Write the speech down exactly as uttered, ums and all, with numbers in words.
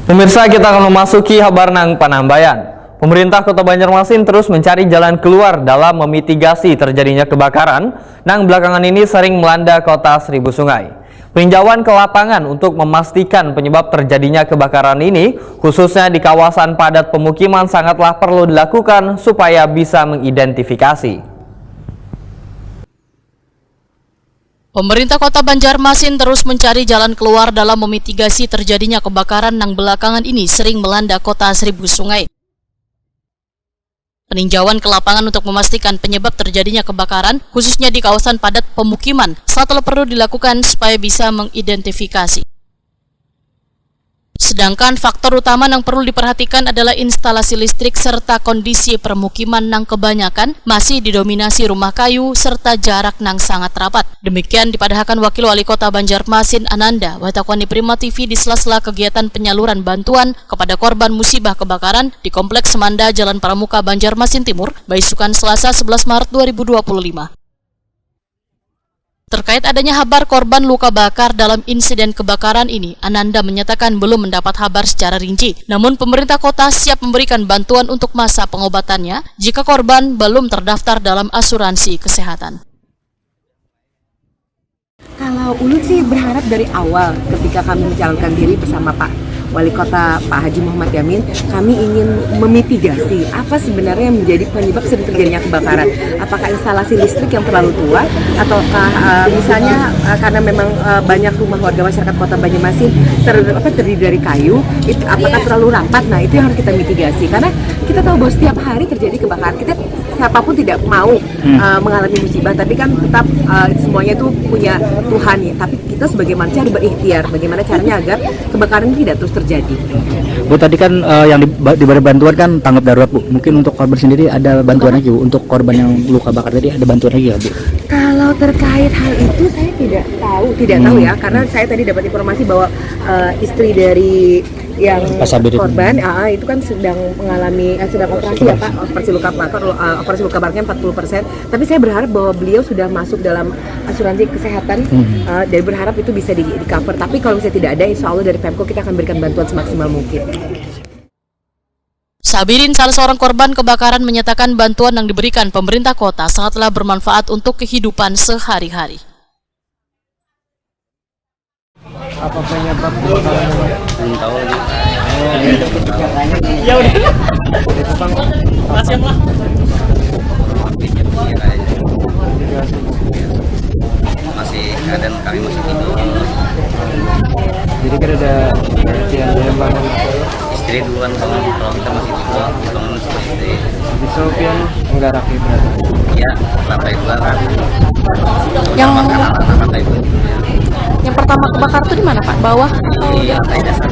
Pemirsa, kita akan memasuki habar nang panambayan. Pemerintah Kota Banjarmasin terus mencari jalan keluar dalam memitigasi terjadinya kebakaran nang belakangan ini sering melanda kota Seribu Sungai. Peninjauan ke lapangan untuk memastikan penyebab terjadinya kebakaran ini, khususnya di kawasan padat pemukiman, sangatlah perlu dilakukan supaya bisa mengidentifikasi. Pemerintah Kota Banjarmasin terus mencari jalan keluar dalam memitigasi terjadinya kebakaran nang belakangan ini sering melanda kota Seribu Sungai. Peninjauan ke lapangan untuk memastikan penyebab terjadinya kebakaran, khususnya di kawasan padat pemukiman, sangatlah perlu dilakukan supaya bisa mengidentifikasi. Sedangkan faktor utama yang perlu diperhatikan adalah instalasi listrik serta kondisi permukiman nang kebanyakan masih didominasi rumah kayu serta jarak nang sangat rapat. Demikian dipadahakan Wakil Wali Kota Banjarmasin Ananda, watakwani Prima T V di sela-sela kegiatan penyaluran bantuan kepada korban musibah kebakaran di Kompleks Semanda, Jalan Pramuka, Banjarmasin Timur, baisukan Selasa sebelas Maret dua ribu dua puluh lima. Terkait adanya habar korban luka bakar dalam insiden kebakaran ini, Ananda menyatakan belum mendapat habar secara rinci. Namun, pemerintah kota siap memberikan bantuan untuk masa pengobatannya jika korban belum terdaftar dalam asuransi kesehatan. Kalau Ulut sih berharap dari awal ketika kami mencalonkan diri bersama Pak Wali Kota, Pak Haji Muhammad Yamin, kami ingin memitigasi apa sebenarnya yang menjadi penyebab sering terjadinya kebakaran. Apakah instalasi listrik yang terlalu tua, ataukah uh, misalnya uh, karena memang uh, banyak rumah warga masyarakat Kota Banjarmasin ter, apa, terdiri dari kayu, itu apakah terlalu rapat? Nah, itu yang harus kita mitigasi karena kita tahu bahwa setiap hari terjadi kebakaran. Kita siapapun tidak mau hmm. uh, mengalami musibah, tapi kan tetap uh, semuanya itu punya Tuhan ya. Tapi kita sebagai manusia harus berikhtiar bagaimana caranya agar kebakaran ini tidak terus terjadi. Bu, tadi kan uh, yang diberi bantuan kan tanggap darurat, Bu. Mungkin untuk korban sendiri ada bantuan lagi, Bu, untuk korban yang luka bakar tadi ada bantuan lagi ya, Bu? Kalau terkait hal itu saya tidak tahu, tidak hmm. tahu ya, karena saya tadi dapat informasi bahwa uh, istri dari yang korban uh, itu kan sedang mengalami uh, sedang operasi ya, Pak, operasi luka bakar uh, operasi luka bakarnya empat puluh persen. Tapi saya berharap bahwa beliau sudah masuk dalam asuransi kesehatan hmm. uh, dan berharap itu bisa di, di cover. Tapi kalau misalnya tidak ada, insya Allah dari Pemko kita akan berikan bantuan semaksimal mungkin. Sabirin, salah seorang korban kebakaran, menyatakan bantuan yang diberikan pemerintah kota sangatlah bermanfaat untuk kehidupan sehari-hari. Apa penyebab kebakaran? Belum tahu lagi. Ya udah. Masih lah. Masih keadaan kami masih tidur. Jadi kan ada yang bangun. Istri duluan bangun, kalau kita masih tidur, bangun. Habis itu pian menggaraki berarti. Ya, lantai dua kan. Yang lantai dua. Yang pertama kebakar tuh di mana, Pak? Bawah atau di lantai dasar?